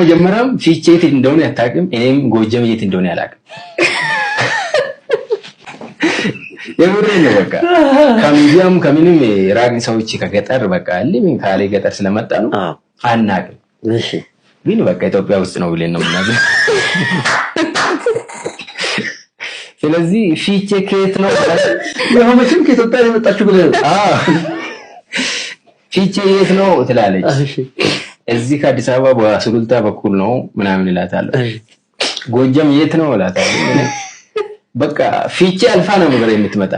መጀመሪያም ፊቼ የት እንደሆነ አታውቅም። እኔም ጎጀም የት እንደሆነ አላውቅም። የምሬን ነው። በቃ ከሚዲያም ከምንም ራቅን ሰዎች ከገጠር በቃ ምን ካሌ ገጠር ስለመጣ ነው አናውቅም። ግን በቃ ኢትዮጵያ ውስጥ ነው ብለን ነው የምናውቀው። ስለዚህ ፊቼ ከየት ነው? ያው መቼም ከኢትዮጵያ ነው የመጣችሁ ብለህ ነው። አዎ ፊቼ የት ነው ትላለች። እዚህ ከአዲስ አበባ በሱሉልታ በኩል ነው ምናምን እላታለሁ። ጎጃም የት ነው እላታለሁ። በቃ ፊቼ አልፋ ነው ነገር የምትመጣ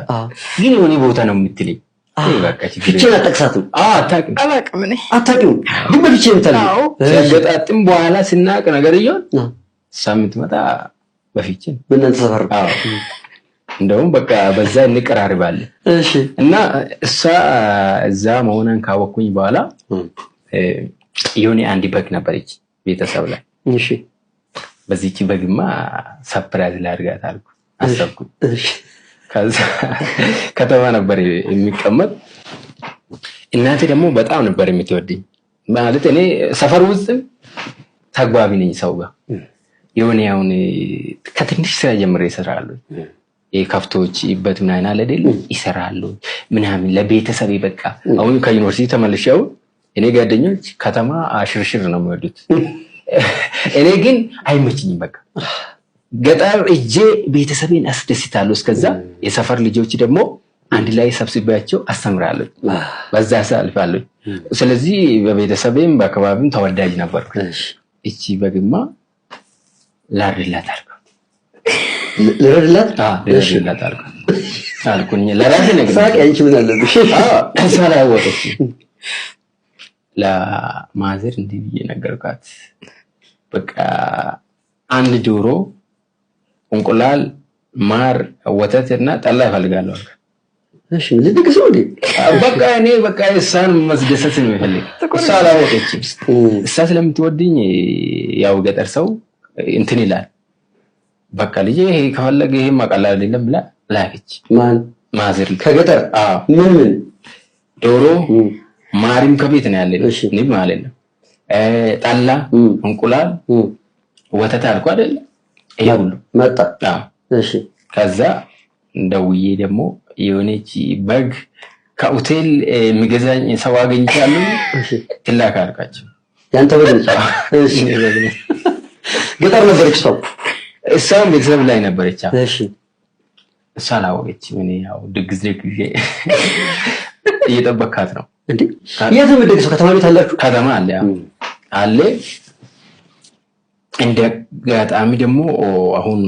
ግን የሆነ ቦታ ነው የምትለኝ። ፊቼን አጠቅሳትም? አታውቅም። አላውቅም እኔ። አታውቂውም? ግን በፊቼ የምታውቂው? ሲያገጣጥም በኋላ ስናውቅ ነገር እየሆን እሷ የምትመጣ በፊቼ ነው። በእናንተ ሰፈር? አዎ። እንደውም በቃ በዛ እንቀራርባለን። እና እሷ እዛ መሆኗን ካወቅኩኝ በኋላ የሆነ አንድ በግ ነበረች ቤተሰብ ላይ። በዚህች በግማ surprise ላድርጋት አልኩ አሰብኩ። ከዛ ከተማ ነበር የሚቀመጥ። እናቴ ደግሞ በጣም ነበር የምትወደኝ። ማለት እኔ ሰፈር ውስጥም ተግባቢ ነኝ ሰው ጋር። የሆነ አሁን ከትንሽ ስራ ጀምሬ እሰራለሁ። የከብቶች ይበት ምናምን አለ አይደል ይሰራሉ ምናምን ለቤተሰብ በቃ አሁን ከዩኒቨርሲቲ ተመልሼ አሁን እኔ ጓደኞች ከተማ ሽርሽር ነው የሚወዱት። እኔ ግን አይመችኝም። በቃ ገጠር እጄ ቤተሰቤን አስደስታለሁ። እስከዛ የሰፈር ልጆች ደግሞ አንድ ላይ ሰብስቤያቸው አስተምራለሁ። በዛ አሳልፋለሁ። ስለዚህ በቤተሰቤም በአካባቢም ተወዳጅ ነበርኩ። እቺ በግማ ላርድላት አልኩት። ልረድላት? አዎ ልረድላት አልኩት አልኩኝ። ለራሴ ነገር ሳቅ አንቺ ምን አለብሽ? አዎ እሷ አላወቀችም። ለማዘር እንዲህ ብዬ ነገርኳት። በቃ አንድ ዶሮ፣ እንቁላል፣ ማር፣ ወተት እና ጠላ እፈልጋለሁ አልኳት። እሺ ልድግስ ነው እንዴ? በቃ እኔ በቃ እሷን መስደሰት ነው የምፈልግ። እሷ አላወቀችም። እሷ ስለምትወድኝ ያው ገጠር ሰው እንትን ይላል። በቃ ልጄ ይሄ ከፈለገ ይሄ ማቀላል አይደለም ብላ ላከች። ማን? ማዘር። ከገጠር? አዎ። ምን ምን? ዶሮ፣ ማሪም ከቤት ነው ያለ ንብ ማለት ነው። ጠላ፣ እንቁላል፣ ወተት አልኩ አይደል? ይሄ ሁሉ መጣ። አዎ። ከዛ ደውዬ ደግሞ የሆነች በግ ከሆቴል የሚገዛኝ ሰው አግኝቻለሁ። ትላክ አልኳቸው። ያንተ በግ ነች? እሺ። ገጠር ነበረች እሷ? እሷም ቤተሰብ ላይ ነበረች። እሷ አላወቀችም። እኔ ያው ድግስ ደግሼ እየጠበካት ነው። እንዴ የት ነው የምትደግሰው? ከተማ ቤት አላችሁ? ከተማ አለ። አለ። እንደ አጋጣሚ ደግሞ አሁን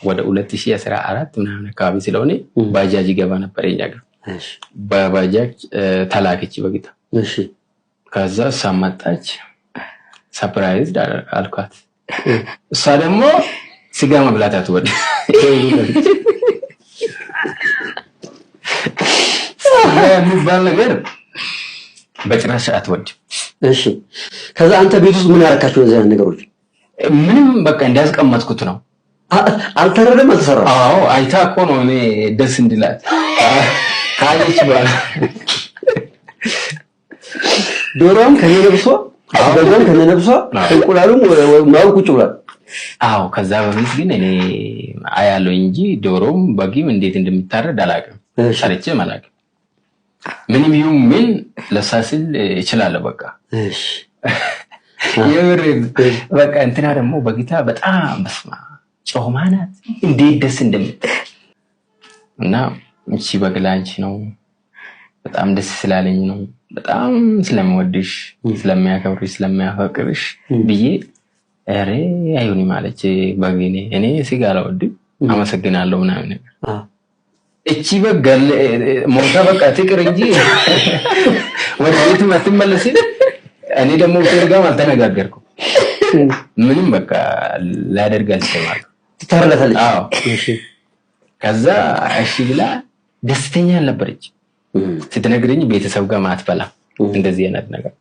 ወደ 2014 ምናምን አካባቢ ስለሆነ ባጃጅ ይገባ ነበር የኛ ጋር። በባጃጅ ተላከች በጌታ። ከዛ እሷ መጣች። surprise አልኳት። እሷ ደግሞ ስጋ መብላት አትወድም። ስጋ የሚባል ነገር በጭራሽ አትወድም። እሺ። ከዛ አንተ ቤት ውስጥ ምን ያረካቸው እነዚህ አይነት ነገሮች? ምንም በቃ እንዳስቀመጥኩት ነው። አልተረደም፣ አልተሰራም። አዎ አይታ እኮ ነው እኔ ደስ እንዲላት ካየች በኋላ። ዶሮም ከነነብሷ፣ በጎም ከነነብሷ፣ እንቁላሉም ማሩ ቁጭ ብሏል። አዎ ከዛ በፊት ግን እኔ አያለሁ እንጂ ዶሮም በግም እንዴት እንደሚታረድ አላውቅም። ሰርቼም አላውቅም። ምንም ይሁን ምን ለእሷ ስል እችላለሁ። በቃ የምሬን በቃ እንትና ደግሞ በጌታ በጣም በስመ አብ ጮማ ናት። እንዴት ደስ እንደምትል እና እቺ በግ ላንቺ ነው፣ በጣም ደስ ስላለኝ ነው፣ በጣም ስለምወድሽ፣ ስለሚያከብርሽ፣ ስለሚያፈቅርሽ ብዬ ኧረ አይሁንም አለች። በግ እኔ ስጋ አልወድም አመሰግናለሁ ምናምን ነገር። እቺ በግ ሞታ በቃ ትቅር እንጂ ወደ ቤትም አትመለስም። እኔ ደግሞ ሆቴል ጋርም አልተነጋገርኩም። ምንም በቃ ላደርግ አልችልም። ትታረላታለች። አዎ። ከዛ እሺ ብላ ደስተኛ አልነበረች። ስትነግረኝ ቤተሰብ ጋር ማትበላ እንደዚህ አይነት ነገር